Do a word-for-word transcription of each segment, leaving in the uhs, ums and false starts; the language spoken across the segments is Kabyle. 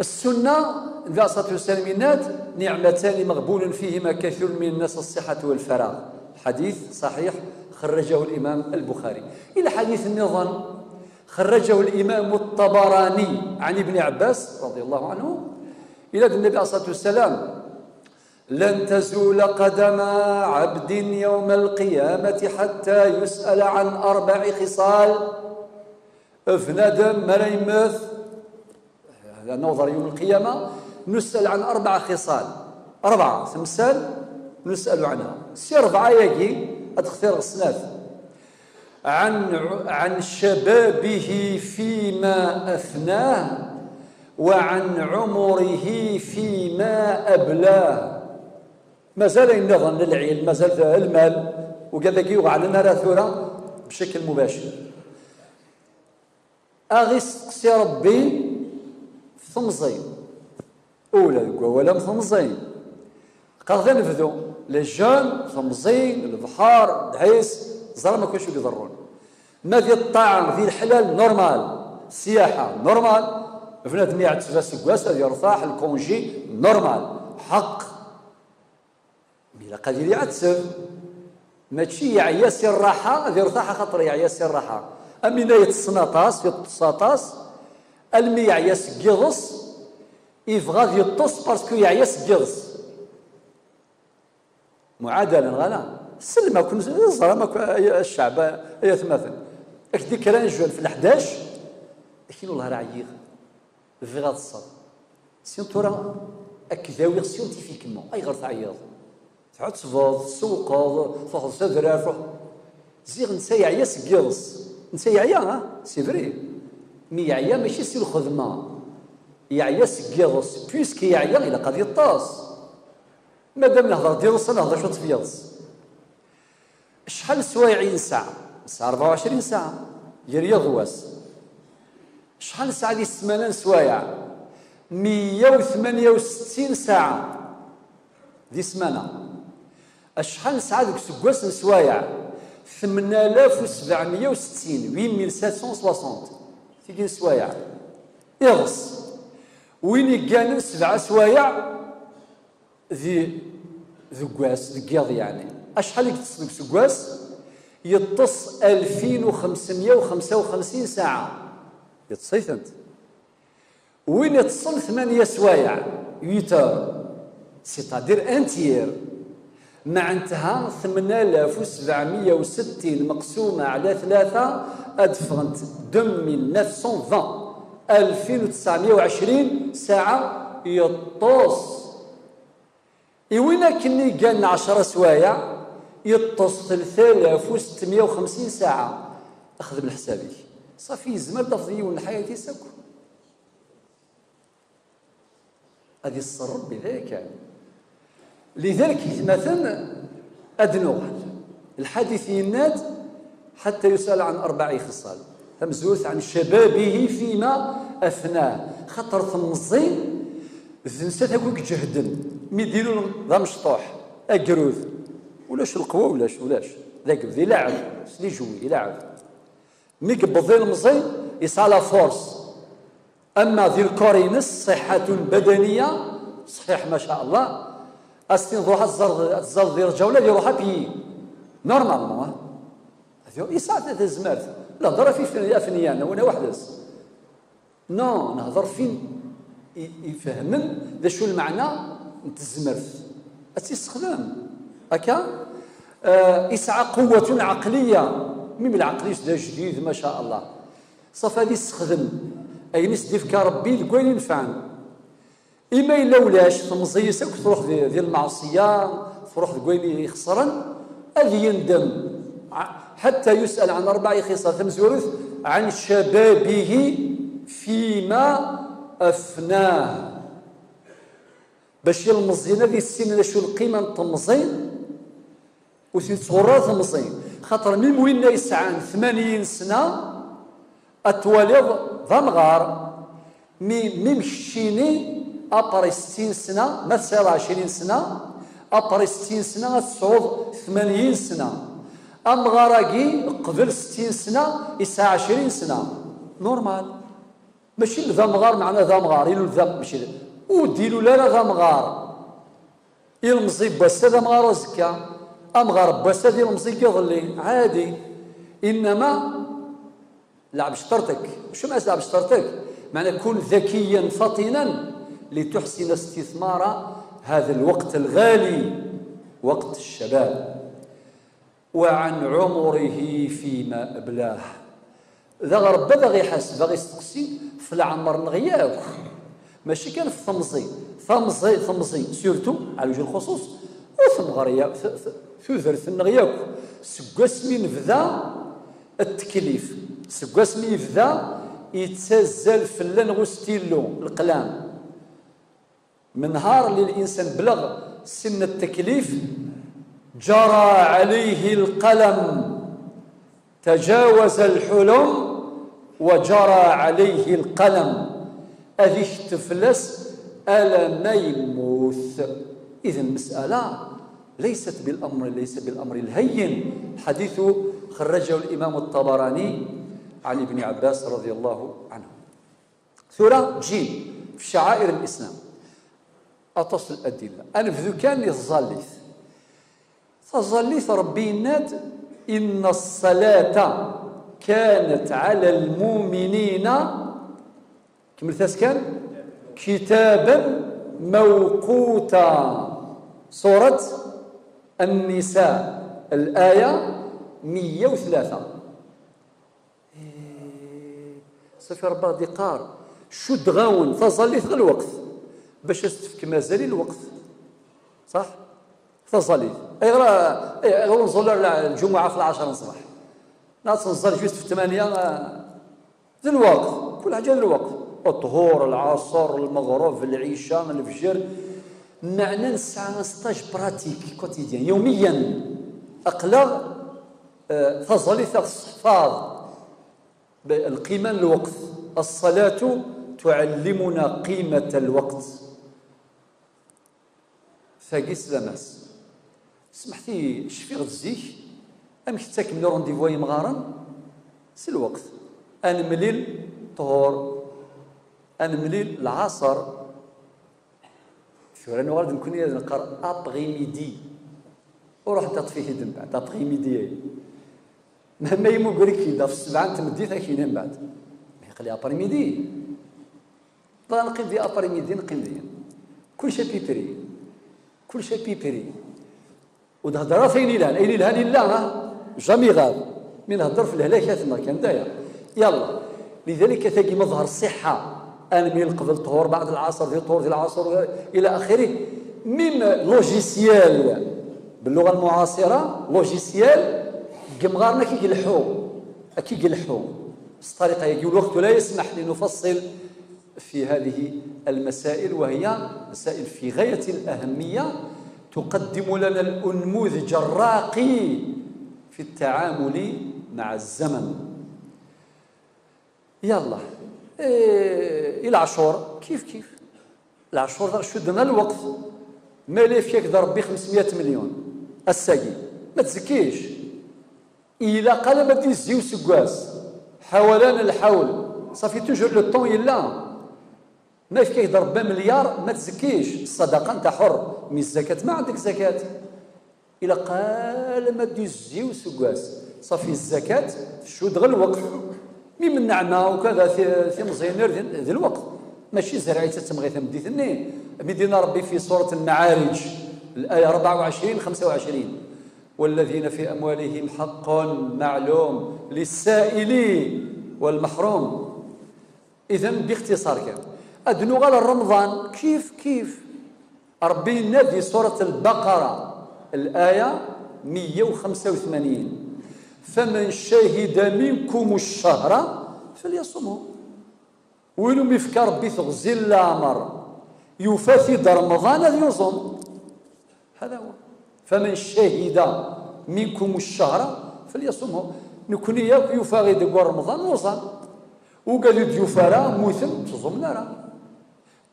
السنة، النبي عليه الصلاة والسلام يناد: "نعمتان مغبون فيهما كثير من الناس، الصحة والفراغ". الحديث صحيح، خرجه الإمام البخاري. إلى حديث النظام، خرجه الإمام الطبراني عن ابن عباس رضي الله عنه، إلى النبي عليه الصلاة والسلام: "لن تزول قدما عبد يوم القيامة حتى يسأل عن أربع خصال". Bnadem mi ara yemmet, هذا نوضر يوم القيامة، نسأل عن أربع خصال. أربعة تمثال نسأل عنها. Si rebɛa-agi, ad xtireɣ snat. عن ع-، عن شبابه فيما أفناه، وعن عمره فيما أبلاه. Mazal ayen nniḍen, lɛilm, mazal lmal, ugad-agi uɣalen ara tura بشكل مباشر. Ad ɣ-isteqsi Ṛebbi f temẓi. Ula deg wawal am temẓi. Qqareɣ d anebdu. Les jeunes, temẓi, lebḥer, ddḥis, ẓram akk acu i iḍerrun. Ma di ṭṭaɛa, di leḥlal, normal. Ssiyaḥa, normal. Bnadem iɛetteb aseggas, ad yertaḥ, lkunji, normal. Ḥeqq. Mi ilaq ad yili iɛetteb. Mačči yeɛya si rraḥa, ad yertaḥ axaṭer yeɛya si rraḥa. Am win yeṭṭsen aṭas, yeṭṭes aṭas, almi yeɛya seg yiḍes, yebɣa ad yeṭṭes parce que yeɛya seg yiḍes. Muɛadala, neɣ ala? Sellem akk, ẓram akk, ay, ay cceɛb, ay atmaten. Ak-d-ikkra un jeune f leḥdac, ak-ini: "Wellah ara ɛyiɣ, bɣiɣ ad ṭṭseɣ." Sinon tura, ad k-dawiɣ scientifiquement. Ayɣer teɛyiḍ? Tɛettbeḍ, tsewqeḍ, truḥeḍ s adrar, truḥ-, ziɣ netta yeɛya seg yiḍes. Netta yeɛya, ha? C'est vrai. Mi yeɛya mačči si lxedma. Yeɛya seg yiḍes. Puisque yeɛya, ilaq ad yeṭṭes. Madam nehder d yiḍes, ad nehder cwiṭ f yiḍes. Acḥal n sswayeɛ i nesɛa? Nesɛa rebɛa u ɛecrin ssaɛa, gar yiḍ d wass. Acḥal nesɛa di ssmana n sswayeɛ? Meyya u tmanya u settin ssaɛa di ssmana. Acḥal nesɛa deg useggas n sswayeɛ? Tmen alaf u sebɛemya u settin, huit mille sept cent soixante. Tigi n sswayeɛ. Iḍes. Win igganen sebɛa sswayeɛ, di, deg wass, deg yiḍ yeɛni. Acḥal i yeṭṭes deg useggas? Yeṭṭes alfin u xemsemya u xemsa u xemsin ssaɛa. Yeṭṭes-itent. Win iṭṭsen tmanya sswayeɛ, huit heures, c'est-à-dire un tiers, meɛnetha tmen alaf u sebɛemya u settin meqsuma ɛla tlata, ad ffɣent deux mille neuf cent vingt, alfin u tesɛemya u ɛecrin ssaɛa yeṭṭes. I win akken i gan ɛecra sswayeɛ, yeṭṭes tlata alaf u settemya u xemsin ssaɛa. Xdem leḥsab-ik. Ṣafi, yezmer ad tafeḍ yiwen n lḥayat-is akk. Ad iṣṣer Ṛebbi, d aya kan. Lidalik, itmaten, ad nuɣal. Lḥadit yenna-d: "حتى يسأل عن أربع خصال". Tamezwarut, عن شبابه فيما أفناه. Xaṭer temẓi, d nettat akk i iǧehden. Mi d-ilul d amecṭuḥ, agrud, ulac lqwa, ulac, ulac. D ageb, d ilaɛeb, s les jouets, ilaɛeb. Mi yewweḍ d ilemẓi, yesɛa la force. Ama di lkor-ines, ṣṣiḥatun badaniya, ṣṣiḥ, ma ca Allah, ad s-tiniḍ: "Ruḥ ad tẓalleḍ, ad tẓalleḍ di Rǧawla", ad iruḥ à pied. Normalement, ah. Ad yu-, yesɛa ta-, tazmert. Lehder ɣef ifen-, afenyan, wina weḥd-s. Non, nehder fin i, ifehmen d acu lmeɛna n tezmert. Ad tt-yessexdem. Akka, eh, yesɛa quwwatun ɛeqliya. Mim lɛeql-is d ajdid, ma ca Allah. Ṣafi ad issexdem ayen i s-d-ifka Ṛebbi deg wayen inefɛen. Imi yella ulac, temẓi-is akk truḥ di, di lmeɛṣiyya, truḥ deg wayen ixeṣren, ad yendem. Ɛ-, حتى يسأل عن أربع خصال. Tamezwarut, عن شبابه فيما أفناه. Bac ilmeẓyen ad issinen d acu lqima n temẓi, ur ten-yettɣurr ara temẓi. Xaṭer mim winna yesɛan tmanyin sna, ad twaliḍ d amɣar. Mi, mim keččini, après settin sna, ma tesɛiḍ ɛecrin sna, après settin sna ad tesɛuḍ tmanyin sna. Amɣar-agi, qbel settin sna, yesɛa ɛecrin sna. Normal. Mačči d amɣar, meɛna d amɣar, ilul d am-, mačči d, ur d-ilul ara d amɣar. Ilemẓi n wass-a d amɣar azekka, amɣar n wass-a d ilemẓi n yiḍelli, ɛadi. Innama leɛb cṭerṭek. Acu maɛna leɛb cṭerṭek? Meɛna kun ذكيا فطنا لتحسن استثمار هذا الوقت الغالي، وقت الشباب. وعن عمره فيما أبلاه. Daɣ Ṛebbi ad aɣ-iḥaseb, ad aɣ-isteqsi f leɛmer-nneɣ yakk. Mačči kan f temẓi. Tamẓi, temẓi, surtout, ɛla wejhi lxuṣuṣ, u temɣer ya-, t-, t-, tudert-nneɣ yakk. Seg wasmi nebda tteklif, seg wasmi yebda yettazzal fell-aneɣ ustillu, leqlam. من نهار اللي الإنسان بلغ سن التكليف جرى عليه القلم، تجاوز الحلم وجرى عليه القلم. Ad ikteb fell-as alamma yemmut. إذن المسألة ليست بالأمر، ليس بالأمر الهين. الحديث خرجه الإمام الطبراني عن ابن عباس رضي الله عنه. Tura ǧǧin fi cɛair l-Islam. Aṭas n ladilla. Ad nebdu kan i tẓallit. Taẓallit, Ṛebbi yenna-d: إن الصلاة كانت على المؤمنين, kemmlet-as kan, كتابا موقوتا. Surat An-Nisa, الآية مية وثلاثة. Eh, ṣafi, Ṛebbi ɣ-d-iqqar: cuddeɣ-awen taẓallit ɣer lweqt, bac ad s-tefkem azal i lweqt. Ṣaḥ? Taẓallit. Ayɣer, eh, ayɣer ur nẓul ara lǧumuɛa f lɛecṛa n ṣṣbeḥ? Neɣ ad tt-nẓal juste f ttmanya, eh, d lweqt. Kul ḥaǧa d lweqt. Ṭṭhur, lɛaṣer, lmeɣreb, lɛica, lefjer. Meɛna nesɛa un stage pratique quotidien, yawmiyan. Aql-aɣ Eh, taẓallit ad ɣ-tesseḥfaḍ lqima n lweqt. الصلاة تعلمنا قيمة الوقت. Tagi s lamas. Smeḥt-iyi, cfiɣ-d zik amek ttaken les rendez-vous i yemɣaren s lweqt. Ad nemlil ṭṭhur, ad nemlil lɛaṣer, Tura nuɣal-d nekkni ad neqqar après-midi. Ur ruḥent ad ṭṭfit-id mbeɛd après-midi-agi. Mahma yemmuger-ik-id ɣef ssebɛa n tmeddit, ad k-yini mbeɛd: "Mais aql-i après-midi." Dɣa neqqim di après-midi, neqqim din. Kullec à peu près. Kullec à peu près. Ur d-hedder ɣef ayen ilhan. Ayen ilhan illa, ha? Jamais ɣab. Mi nhedder f lehlakat-nneɣ kan, d aya. Yalla. Lidalika, tagi ma ḍher ṣṣiḥa, ad nemlil qbel ṭṭhur, beɛd lɛaṣer, di ṭṭhur, di lɛaṣer, ila axiri. Même logiciel, belluɣa lmuɛaṣira, logiciel, deg yemɣaren ad k-id-ileḥḥu. Ad k-id-ileḥḥu. S ṭṭariqa-agi, lweqt ur yesmaḥ li nufaṣṣil في هذه المسائل، وهي مسائل في غاية الأهمية، تقدم لنا الأنموذج الراقي في التعامل مع الزمن. Yalla. Eh, i leɛcur, kif kif. Leɛcur daɣ cudden lweqt. Ma yella yefka-k-d Ṛebbi xemsmya melyun, ass-agi, ma tzekkix. Ilaq alamma d-yezzi useggas, ḥawalan lḥawl, ṣafi toujours le temps yella. Ma yefka-k-d Ṛebbi amelyar, ma tzekkix, ṣṣadaqa nta ḥuṛ, mi zzakat ma ɛendek zakat. Ilaq alamma d-yezzi useggas, ṣafi zzakat tcudd ɣer lweqt. Mi menneɛna ukada ti-, timẓin-nni d, d lweqt. Mačči zerɛ-itt ad temɣi tameddit-nni. Mi d-yenna Ṛebbi fi surat Lmaɛarij, الآية أربعة وعشرين، خمسة وعشرين: والذين في أموالهم حق معلوم للسائل والمحروم. إذن باختصار kan. Ad nuɣal ar Remḍan, kif kif. Ṛebbi yenna di surat Lbaqara, الآية مية وخمسة وثمانين: فمن شهد منكم الشهر فليصمه. Win umi yefka Ṛebbi teɣzi n leɛmer, yufa-t-id Remḍan, ad yuẓum. هذا هو. فمن شهد منكم الشهر فليصمه. Nekkni yakk yufa-ɣ-id deg Remḍan, nuẓam. Wigad ur d-yufa ara, mmuten, ur ttẓumen ara.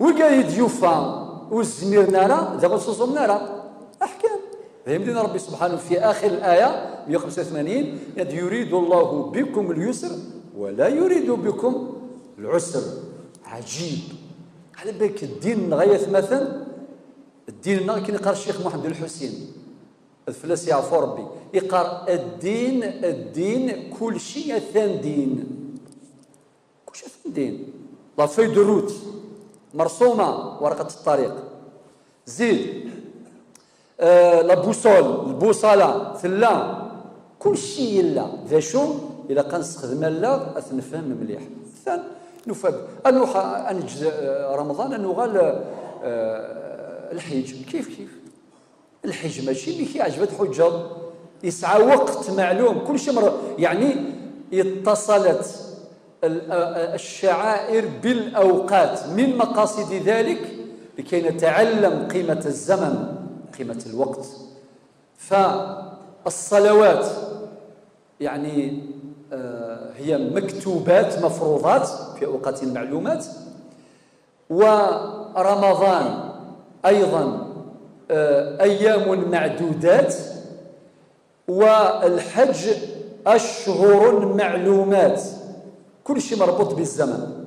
Wigad i d-yufa ur zmiren ara, daɣ ur ttẓumen ara. Aḥkam. D ayen din Ṛebbi subḥanahu في آخر الآية مية وخمسة وثمانين: يريد الله بكم اليسر ولا يريد بكم العسر. Ɛǧib. Ɛla balak ddin-nneɣ ay atmaten, ddin-nneɣ akken iqqar Ccix Muḥend Ulḥusin, ad fell-as yeɛfu Ṛebbi, iqqar ddin, ddin, kulci atan din. Kulci atan din. La feuille de route, merṣuma, warqat ṭṭariq. Zid, euh, la boussole, lbuṣala, tella. Kulci yella. D acu? Ilaq ad nessexdem allaɣ, ad t-nefhem mliḥ. Atan, nufa-d. Ad nruḥ, ad neǧǧ, euh, Remḍan, ad nuɣal, euh, lḥiǧ. Kif, kif. Lḥiǧ mačči mi k-iɛǧeb ad tḥuǧǧeḍ. Yesɛa weqt meɛlum. Kulci mer-, yeɛni, اتصلت ال-، الشعائر بالأوقات. من مقاصد ذلك لكي نتعلم قيمة الزمن، قيمة الوقت. فالصلوات، يعني، آه، هي مكتوبات، مفروضات في أوقات معلومات. ورمضان أيضًا، آه، أيام معدودات. والحج أشهر معلومات. كل شيء مربوط بالزمن.